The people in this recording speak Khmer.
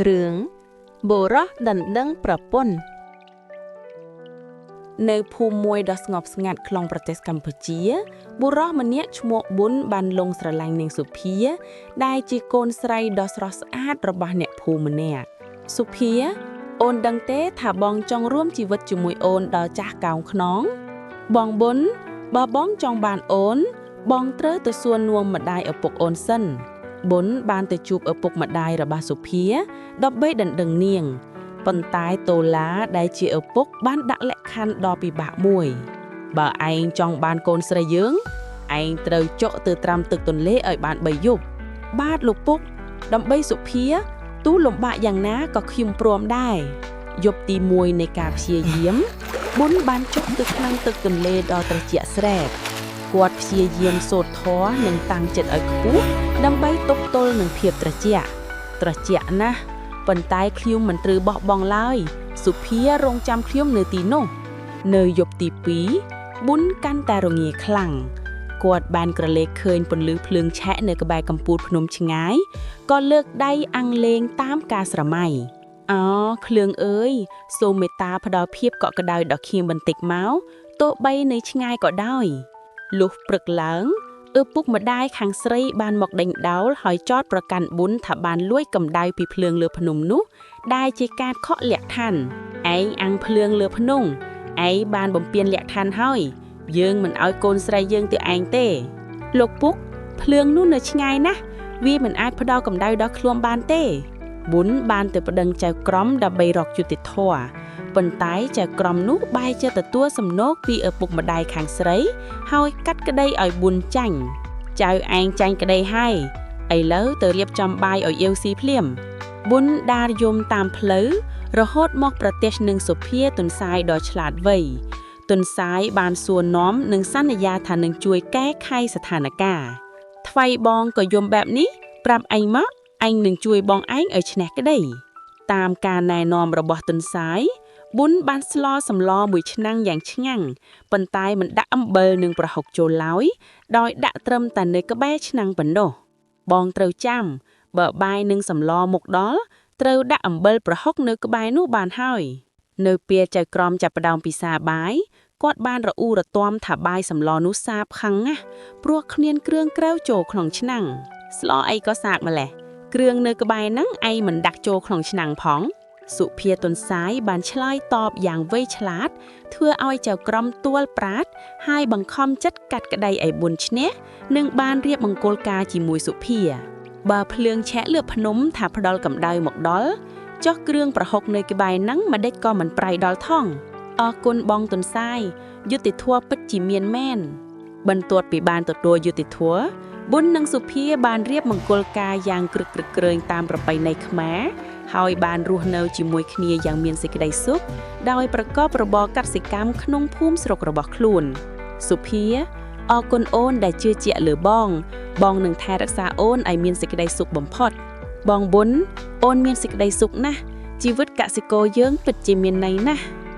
រឿងបុរសដណ្ដឹងប្រពន្ធ នៅភូមិមួយដ៏ស្ងប់ស្ងាត់ក្នុងប្រទេសកម្ពុជាបុរសម្នាក់ឈ្មោះប៊ុនបានលងស្រឡាញ់នាងសុភា ដែលជាកូនស្រីដ៏ស្រស់ស្អាតរបស់អ្នកភូមិម្នាក់សុភា អូនដឹងទេថាបងចង់រួមជីវិតជាមួយអូនដល់ចាស់កោងខ្នង បងប៊ុនបើបងចង់បានអូន បងត្រូវទៅសួរនាំម្ដាយឪពុកអូនសិនប៊ុនបានទៅជួបឪពុកម្ដាយរបស់សុភាដើម្បីដណ្ដឹងនាង ប៉ុន្តែតូឡាដែលជាឪពុកបានដាក់លក្ខខណ្ឌដ៏ពិបាកមួយ បើឯងចង់បានកូនស្រីយើង ឯងត្រូវចុះទៅត្រាំទឹកទន្លេឲ្យបាន3យប់បាទលោកពុក ដើម្បីសុភាទូលំបាកយ៉ាងណាក៏ខ្ញុំព្រមដែរយប់ទី1នៃការព្យាយាមប៊ុនបានចុះទៅក្នុងទឹកទន្លេដ៏ត្រជាក់ស្រែបគាត់ព្យាយាមសូត្រធម៌និងតាំងចិត្តឲ្យខ្ពស់ដើម្បីទប់ទល់នឹងភាពត្រជាក់ត្រជាក់ណាស់ ប៉ុន្តែខ្ញុំមិនត្រូវបោះបង់ឡើយសុភារងចាំខ្ញុំនៅទីនោះ នៅយប់ទី2ប៊ុនកាន់តែរងាខ្លាំងគាត់បានក្រឡេកឃើញពន្លឺភ្លើងឆែកនៅក្បែរកំពូលភ្នំឆ្ងាយក៏លើកដៃអាំងលេងតាមការស្រមៃអោភ្លើងអើយសូមមេត្តាផ្ដល់ភាពកក់ក្ដៅដល់ខ្ញុំបន្តិចមកទោះបីនៅឆ្ងាយក៏ដោយលុះព្រឹកឡើងឪពុកម្ដាយខាងស្រីបានមកដេញដោលហើយចោទប្រកាន់ប៊ុនថាបានលួចកម្ដៅពីភ្លើងលើភ្នំនោះដែលជាការខកលក្ខខណ្ឌឯងអាំងភ្លើងលើភ្នំឯងបានបំពេញលក្ខខណ្ឌហើយយើងមិនឲ្យកូនស្រីយើងទៅឯងទេលោកពុកភ្លើងនោះនៅឆ្ងាយណាស់វាមិនអាចផ្ដល់កម្ដៅដល់ខ្លួនបានទេប៊ុនបានទៅប្តឹងចៅក្រមដើម្បីរកយុត្តិធម៌ប៉ុន្តែចៅក្រមនោះបែរជាទទួលសំណូកពីឪពុកម្ដាយខាងស្រីហើយកាត់ក្តីឲ្យប៊ុនចាញ់ចៅឯងចាញ់ក្តីហើយឥឡូវទៅរៀបចំបាយឲ្យអៀវស៊ីភ្លាមប៊ុនដារយំតាមផ្លូវរហូតមកប្រទេសនឹងសុភាទន្សាយដ៏ឆ្លាតវៃទន្សាយបានសួរនាំនិងសន្យាថានឹងជួយកែខៃស្ថានភាពថ្វៃបងក៏យំបែបនេះប្រាប់ឯងមកឯងនឹងជួយបងឯងឲ្យឈ្នះក្តីតាមការណែនាំរបស់ទន្សាយប៊ុនបានស្លសម្លមួយឆ្នាំងយ៉ាងឆ្ងាញ់ប៉ុន្តែមិនដាក់អំបិលនិងប្រហុកចូលឡើយដោយដាក់ត្រឹមតែនៅក្បែរឆ្នាំងប៉ុណ្ណោះបងត្រូវចាំបើបាយនឹងសម្លមកដល់ត្រូវដាក់អំបិលប្រហុកនៅក្បែរនោះបានហើយនៅពេលចៅក្រមចាប់ផ្ដើមពិសាបាយគាត់បានរអ៊ូរទាំថាបាយសម្លនោះសាបខ្លាំងណាស់ព្រោះគ្មានគ្រឿងក្រៅចូលក្នុងឆ្នាំងស្លអីក៏សាកម្លេះគ្រឿងនៅក្បែរហ្នឹងឯងមិនដាក់ចូលក្នុងឆ្នាំងផងសុភាទន្សាយបានឆ្លើយតបយ៉ាងវៃឆ្លាតធ្វើឲ្យចៅក្រមទួលប្រាតហើយបង្ខំចិត្តកាត់ក្តីឲ្យប៊ុនឈ្នះនិងបានរៀបមង្គលការជាមួយសុភាបើភ្លើងឆែកលើភ្នំថាផ្ដល់កម្ដៅមកដល់ចុះគ្រឿងប្រហុកនៅក្បែរហ្នឹងម្ដេចក៏មិនប្រៃដល់ថងអរគុណបងទន្សាយយុត្តិធម៌ពិតជាមានមែនបន្ទាប់ពីបានទទួលយុត្តិធម៌ប៊ុននិងសុភាបានរៀបមង្គលការយ៉ាងក្រឹកក្រឹកក្រើញតាមប្រពៃណីខ្មែរហើយបានរស់នៅជាមួយគ្នាយ៉ាងមានសេចក្តីសុខដោយប្រកបរបរកសិកម្មក្នុងភូមិស្រុករបស់ខ្លួនសុភាអរគុណអូនដែលជឿជាក់លើបង បងនឹងថែរក្សាអូនឲ្យមានសេចក្តីសុខបំផុតបងប៊ុនអូនមានសេចក្តីសុខណាស់ជីវិតកសិករយើងពិតជាមានន័យណាស់។